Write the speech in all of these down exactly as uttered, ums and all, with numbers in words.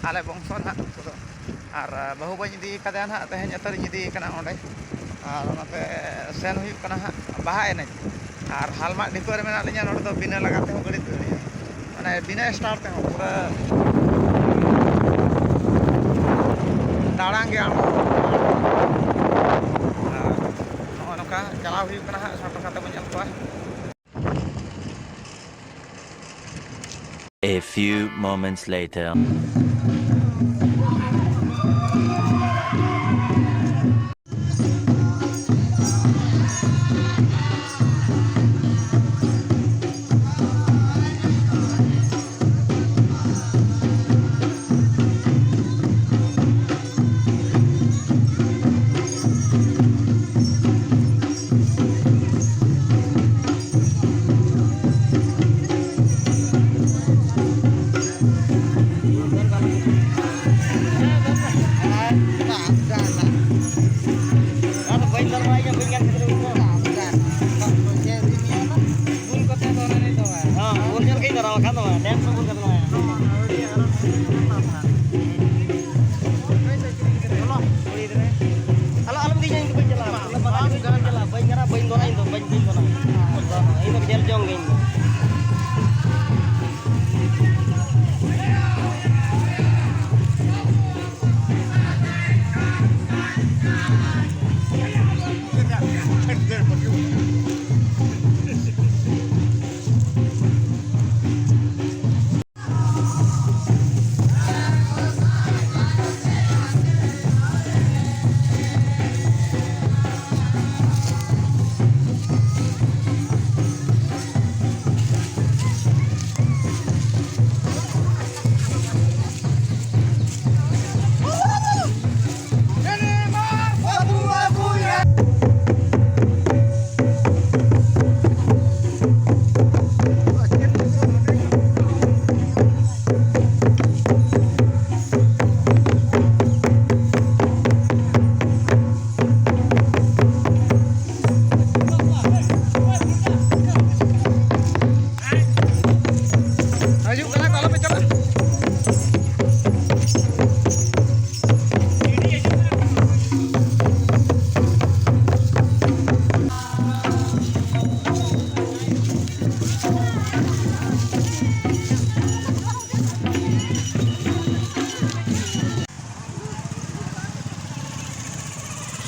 ᱟᱞᱮ ᱵᱚᱝᱥᱚ ᱱᱟᱦᱟᱜ ᱩᱱᱠᱩ ᱫᱚ᱾ ᱟᱨ ᱵᱟᱹᱦᱩ ᱵᱟᱹᱧ ᱤᱫᱤ ᱠᱟᱫᱮᱭᱟ ᱱᱟᱦᱟᱜ, ᱛᱮᱦᱮᱧ ᱩᱛᱟᱹᱨᱤᱧ ᱤᱫᱤᱭᱮ ᱠᱟᱱᱟ ᱚᱸᱰᱮ᱾ ᱟᱨ ᱚᱱᱟᱛᱮ ᱥᱮᱱ ᱦᱩᱭᱩᱜ ᱠᱟᱱᱟ ᱦᱟᱸᱜ ᱵᱟᱦᱟ ᱮᱱᱮᱡ᱾ ᱟᱨ ᱦᱟᱞᱢᱟᱜ ᱰᱷᱤᱯᱟᱹ ᱨᱮ ᱢᱮᱱᱟᱜ ᱞᱤᱧᱟ, ᱱᱚᱰᱮ ᱫᱚ ᱵᱤᱱᱟᱹ ᱞᱟᱜᱟ ᱛᱮᱦᱚᱸ ᱜᱟᱹᱰᱤ ᱫᱟᱹᱲ ᱫᱟᱲᱮᱭᱟᱜᱼᱟ, ᱢᱟᱱᱮ ᱵᱤᱱᱟᱹ ᱥᱴᱟᱨᱴ ᱛᱮᱦᱚᱸ ᱯᱩᱨᱟᱹ ᱫᱟᱲᱟᱝ ᱜᱮ ᱟᱬᱜᱚ᱾ ᱟᱨ ᱱᱚᱜᱼᱚ ᱱᱚᱝᱠᱟ ᱪᱟᱞᱟᱣ ᱦᱩᱭᱩᱜ ᱠᱟᱱᱟ ᱦᱟᱸᱜ, ᱥᱟᱱᱛᱟᱲ ᱠᱟᱛᱮ ᱵᱚᱱ ᱧᱮᱞ ᱠᱚᱣᱟ᱾ A few moments later. ᱟᱫᱚ ᱵᱟᱹᱧ ᱫᱚᱨ ᱵᱟᱲᱟᱭ ᱜᱮᱭᱟ, ᱵᱟᱹᱧ ᱜᱟᱱ ᱠᱷᱟᱹᱛᱤᱨ ᱵᱩᱞ ᱠᱟᱛᱮ ᱫᱚ ᱚᱱᱟ ᱫᱚ ᱵᱟᱝ᱾ ᱦᱚᱸ, ᱵᱩᱞ ᱧᱚᱜ ᱜᱮᱧ ᱫᱚᱨᱟ ᱵᱟᱠᱷᱟᱱ ᱫᱚ ᱵᱟᱝ, ᱰᱮᱱᱥ ᱦᱚᱸ ᱵᱩᱞ ᱠᱟᱛᱮ ᱫᱚ ᱵᱟᱝ᱾ ᱟᱞᱚ, ᱟᱞᱚᱢ ᱤᱫᱤᱧᱟ, ᱤᱧ ᱫᱚ ᱵᱟᱹᱧ ᱪᱟᱞᱟᱜᱼᱟ᱾ ᱵᱟᱹᱧ ᱪᱟᱞᱟᱜᱼᱟ, ᱵᱟᱹᱧ ᱫᱚᱱᱟ ᱤᱧ ᱫᱚ, ᱵᱟᱹᱧ, ᱵᱟᱹᱧ ᱫᱚᱱᱟ᱾ ᱤᱧ ᱫᱚ ᱧᱮᱞ ᱡᱚᱝ ᱜᱮ ᱤᱧ ᱫᱚ᱾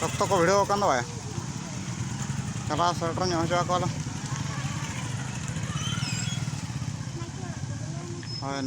ᱚᱠᱛᱚ ᱠᱚ ᱵᱷᱤᱲᱟᱹᱣ ᱟᱠᱟᱱ ᱫᱚ ᱵᱟᱭ᱾ ᱪᱟᱞᱟᱣ ᱥᱮᱴᱮᱨ ᱧᱚᱜ ᱦᱚᱪᱚ ᱟᱠᱚᱣᱟ ᱞᱮ᱾ ᱦᱳᱭ᱾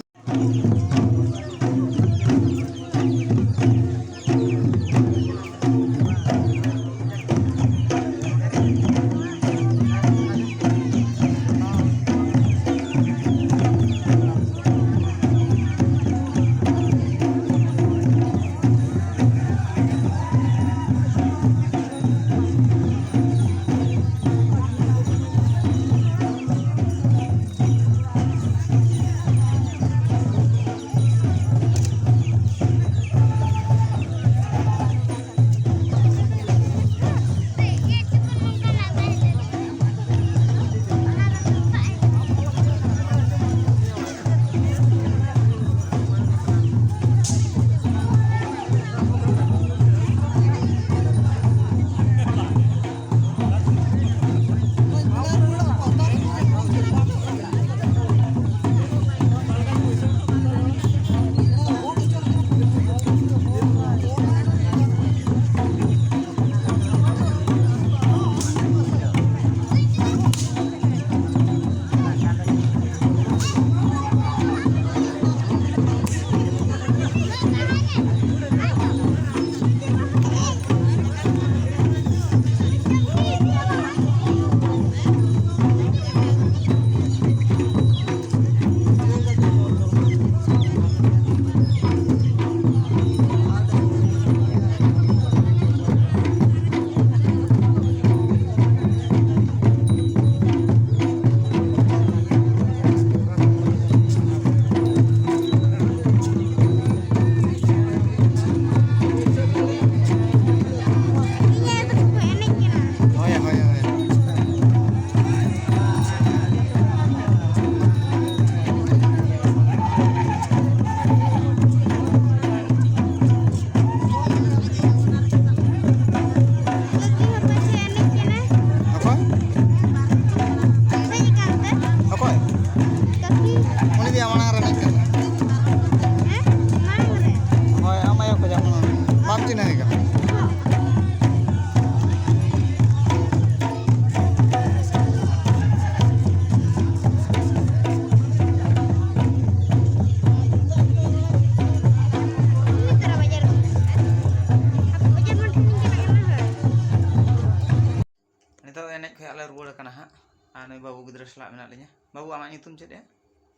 ᱥᱟᱞᱟᱜ ᱢᱮᱱᱟᱜ ᱞᱤᱧᱟ᱾ ᱵᱟᱹᱵᱩ, ᱟᱢᱟᱜ ᱧᱩᱛᱩᱢ ᱪᱮᱫ ᱭᱟ?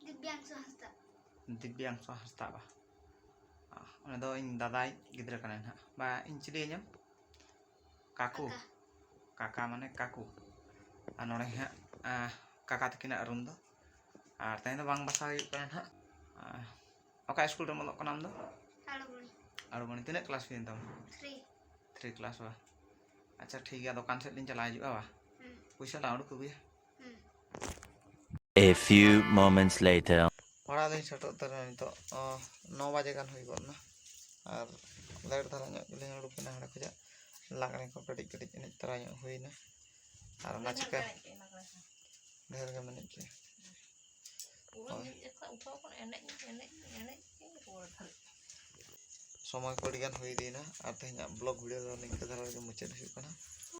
ᱫᱤᱵᱽᱭᱟᱝᱥᱩ ᱦᱟᱸᱥᱫᱟ᱾ ᱫᱤᱵᱽᱭᱟᱝᱥᱩ ᱦᱟᱸᱥᱫᱟ ᱵᱟ? ᱚ, ᱩᱱᱤ ᱫᱚ ᱤᱧ ᱫᱟᱫᱟᱭ ᱜᱤᱫᱽᱨᱟᱹ ᱠᱟᱱᱟᱭ ᱱᱟᱦᱟᱜ᱾ ᱵᱟ, ᱤᱧ ᱪᱤᱞᱤᱭᱟᱹᱧᱟᱢ? ᱠᱟᱠᱩ᱾ ᱠᱟᱠᱟ᱾ ᱠᱟᱠᱟ ᱢᱟᱱᱮ ᱠᱟᱠᱩ᱾ ᱟᱨ ᱱᱚᱰᱮ ᱦᱟᱸᱜ, ᱟ, ᱠᱟᱠᱟ ᱛᱟᱹᱠᱤᱱᱟᱜ ᱨᱩᱢ ᱫᱚ᱾ ᱟᱨ ᱛᱮᱦᱮᱧ ᱫᱚ ᱵᱟᱝ ᱵᱟᱥᱟ ᱦᱩᱭᱩᱜ ᱠᱟᱱᱟ ᱱᱟᱦᱟᱜ᱾ ᱟ, ᱚᱠᱟ ᱥᱠᱩᱞ ᱨᱮᱢ ᱚᱞᱚᱜ ᱠᱟᱱᱟ ᱟᱢ ᱫᱚ? ᱟᱲᱩᱵᱟᱹᱲᱤ᱾ ᱟᱲᱩᱵᱟᱹᱲᱤ᱾ ᱛᱤᱱᱟᱹᱜ ᱠᱞᱟᱥ ᱦᱩᱭᱮᱱ ᱛᱟᱢᱟ? ᱛᱷᱨᱤ᱾ ᱛᱷᱨᱤ ᱠᱞᱟᱥ ᱵᱟ? ᱟᱪᱪᱷᱟ, ᱴᱷᱤᱠ ᱜᱮᱭᱟ, ᱫᱚᱠᱟᱱ ᱥᱮᱫ ᱞᱤᱧ ᱪᱟᱞᱟᱣ ᱦᱤᱡᱩᱜᱼᱟ ᱵᱟ? ᱦᱩᱸ᱾ ᱯᱚᱭᱥᱟ ᱞᱟᱝ ᱩᱰᱩᱠ ᱟᱹᱜᱩᱭᱟ᱾ ᱦᱩᱸ᱾ A few moments later. ᱚᱲᱟᱜ ᱞᱤᱧ ᱥᱮᱴᱮᱨ ᱩᱛᱟᱹᱨ ᱮᱱᱟ ᱱᱤᱛᱚᱜ, ᱚ, ᱱᱚ ᱵᱟᱡᱮ ᱜᱟᱱ ᱦᱩᱭ ᱜᱚᱫ ᱮᱱᱟ᱾ ᱟᱨ ᱞᱮᱴ ᱫᱷᱟᱨᱟ ᱧᱚᱜ ᱜᱮᱞᱤᱧ ᱩᱰᱩᱠ ᱮᱱᱟ ᱦᱟᱸᱰᱮ ᱠᱷᱚᱱᱟᱜ᱾ ᱞᱟᱜᱽᱬᱮ ᱠᱚ ᱠᱟᱹᱴᱤᱡ ᱠᱟᱹᱴᱤᱡ ᱮᱱᱮᱡ ᱛᱟᱨᱟ ᱧᱚᱜ ᱦᱩᱭᱱᱟ᱾ ᱟᱨ ᱚᱱᱟ ᱪᱤᱠᱟ ᱰᱷᱮᱨ ᱜᱮᱢ ᱮᱱᱮᱡ ᱠᱮᱜᱼᱟ᱾ ᱦᱳᱭ᱾ ᱥᱚᱢᱚᱭ ᱠᱚ ᱟᱹᱰᱤ ᱜᱟᱱ ᱦᱩᱭ ᱤᱫᱤᱭᱮᱱᱟ ᱟᱨ ᱛᱮᱦᱮᱧᱟᱜ vlog video ᱫᱚ ᱱᱤᱝᱠᱟᱹ ᱫᱷᱟᱨᱟ ᱨᱮᱜᱮ ᱢᱩᱪᱟᱹᱫ ᱦᱩᱭᱩᱜ ᱠᱟᱱᱟ᱾